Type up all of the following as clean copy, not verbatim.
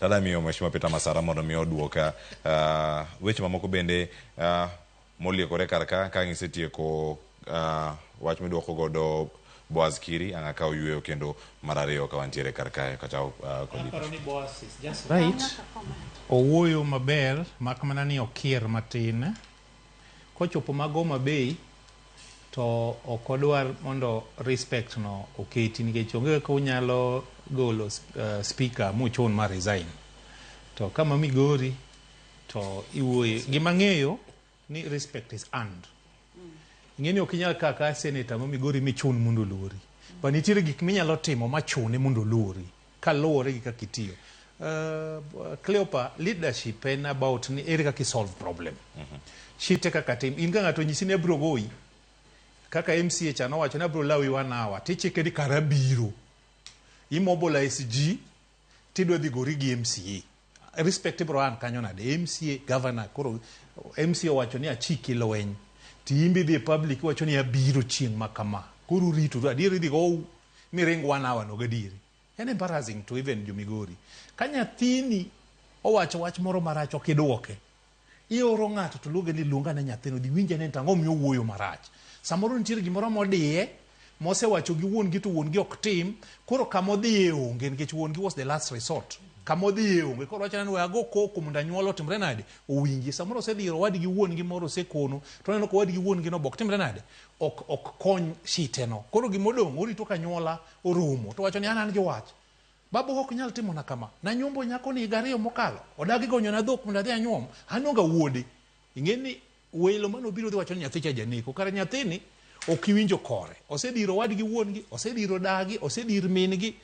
Tada miyo Mheshimiwa Peter Masara mondo mi oduoka weche mamoko bende moliekore kar ka ka gisetieko wach miduoko godo Boaz Kiri ang' akaw yueyo kendo mar ariyo ka wantiere kar kae kata kodi. Aparo ni Boaz is just right. Owuoyo maber mak mana ni okier matin. Kochopo mag Homa Bay to ok odwar mondo respect no oketi nikech onge kaka unyalo golo speaker muchun ma resign. To kama Migori to iwuoye. Gima ang'eyo ni respect is earned. Ing'e ni ok inyal kawo akawa senator ma Migori michun mondo oluori. But nitiere gik minyalo timo machune mondo oluori kaluwore gi kaka itiyo. Cleopa, leadership en about ni ere kaka i solve problem. Shite kaka tim. In ka ng'ato onyisi ni abiro goyi, kaka MCA cha nowacho ni abiro lawi one hour, tichike ni kara abiro. I mobilize ji, tidwa dhi gori gi MCA. Respect ibiro an kanyo nade? MCA, governor, koro MCA owacho ni achiki lweny. Ti in be idhi e public iwacho ni abiro chieng' ma kama. Koro uritoru, adier idhi gou miring one hour no gadieri. En embarrassing to even jo Migori. Ka nyathini owacho wach moro marach ok idwoke. Ioro ng'ato to luonge ni luong ane nyathino dhi winj ane ni to ang'o momiyo owuoyo marach. Samoro nitiere gimoro modiye mosewacho gi wuon gi to wuon gi ok tim, koro kama odhiye onge nikech wuon gi was the last resort. Kama odhiye onge. Koro owacho ni we ago koko mondo anyuola otimre nade? Owinji. Samoro osedhi ir owadgi wuon gi moro osekono to oneno ka owadgi wuon gi no be ok timre nade? Ok ok kony shite no. Koro gima odong' orito ka anyuola orumo to owacho ni an an gi wach. Babu ok nyal timona kama. Nanyombo nyakoni higa ariyo mokalo. Odagi gonyona dhok mondo adhi anyuom. An onge wuode. Ing'e ni welo mane obiro dhi wacho ni nyathi cha janeko. Kare nyathini ok iwinjo kore. Osediro owadgi wuon-gi, osediro dagi, osedir min-gi.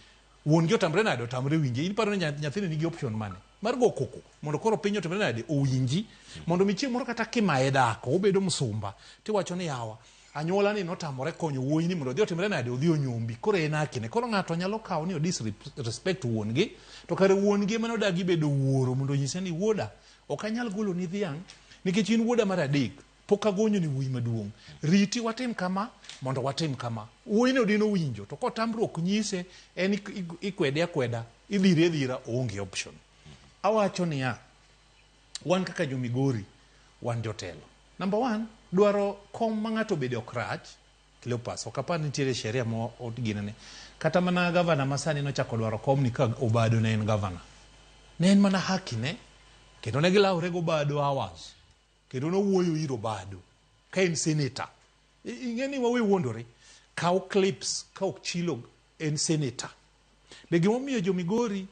Wuon-gi otamre nade? Otamre winje. In iparo ni nyathini nigi option mane? Mar go koko mondo koro piny otimre nade? Owinji. Mondo mi chieng' moro kata kimaye dhako, obedo msumba, tiwacho ni yawa, anyuola ni notamore konyo wuoyi ni mondo odhi otimre nade? Odhi onyombi. Koro en hakine. Koro ng'ato nyalo kawo ni o disrespect wuon gi, to kare wuon gi ema nodagi bedo wuoro mondo onyise ni wuoda, ok anyal goloni dhiang' nikech in wuoda mar adek, pok agonyoni wuoyi maduong'. Riti watim kama mondo watim kama. Wuoyi no dine owinjo, to kotamruok nyise, en ikwede akweda, idhire adhira, oonge option. Awacho niya, wan kaka jo Migori, wan jotelo. Number one, dwaro kom ma ng'ato obede ok rach, Cleopas, ok apar ni nitiere sheria mo ginene. Kata mana gavana masani nochako dwaro komni ka Obado ne en gavana. Ne en mana haki ne, kendo ne gilawre go Obado hours. Kendo nowuoyo ir Obado ka en senator. Ing'e ni wawe wuondore. Kaw clips ka ok Chilo en senator. Be gimomiyo jo Migori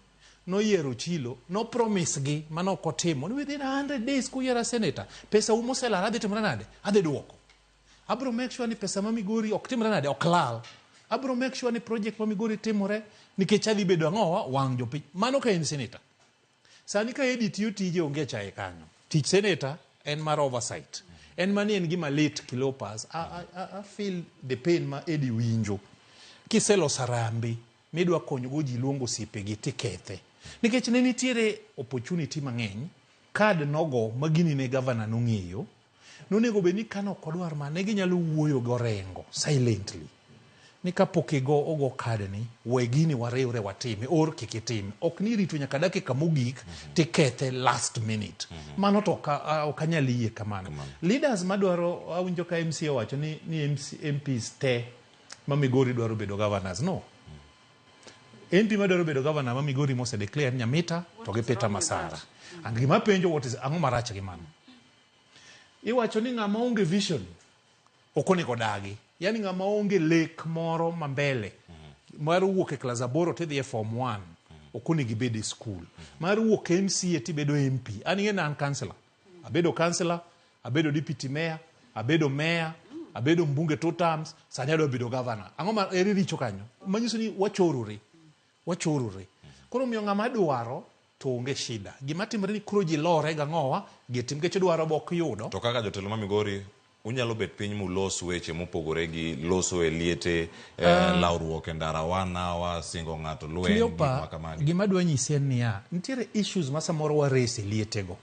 noyiero Chilo, no promise gi mane ok otimo ni within 100 days kuyiera senator, pesa u moselal adhi timora nade? Adhi duoko. Abro make sure ni pesa ma Migori ok timre nade? Ok lal. Abro make sure ni project ma Migori timore nikech adhi bedo ang'owa wang' jopiny. Mano ka en senator. Sani ka Eddy tiyo tije onge chaye kanyo. Tich senator en mar oversight. En mani en gima lit Cleopas. I feel the pain ma Eddy winjo. Kiseloso harambee midwa konyogo ji luongo osiepegi tikethe. Nikech ne nitiere opportunity mang'eny, card nogo ma gini ne governor nong'eyo, Nonego bed ni kane ok odwar ma, ne ginyalo wuoyo gi Orengo silently ni kapok igo ogo card ni, we gini wariwre watime or kik itime. Ok ni irito nyaka dakika mogik tikethe last minute. Mano to ok anyal yie kamano. Leaders madwaro, awinjo ka MCA owacho ni, ni MC, MPs te ma Migori dwaro bedo governors. No. MP madwaro bedo governor ma Migori mose declare Nyamita to gi Peter Masara. And gima penjo what is ang'o marach gi mano? Iwacho ni ng'ama onge vision ok onego odagi. Yaani ng'ama onge lek moro ma mbele mar wuok e klas aboro tidhi e form 1 ok onego ibed e skul. Mar wuok e MCA tibedo MP. An ing'e ni an councillor. Abedo councillor, abedo deputy mayor, abedo mayor, abedo mbunge 2 terms, sani adwa bedo governor. Ang'o ma ere richo kanyo? Manyiso ni wachorore. Wachorore. Koro omiyo ng'ama dwaro to onge shida. Gima timore ni koro ji lore gang'owa gitim nikech dwaro be ok yudo. To kaka jotelo ma Migori, unyalo bet piny mulos weche mopogore gi loso e liete, lawruok e ndara one hour, singo ng'ato lweny, gik Cleopa, ma kamagi. gima adwa nyisi en niya, nitiere issues ma samoro wa raise e lietego.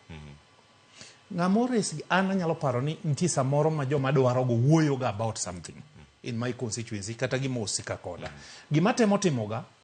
Ng'ama o raise gi, an anyalo paro ni nitie samoro ma joma dwarogo wuoyoga about something in my constituency kata gima osika koda. Gima atemo timoga,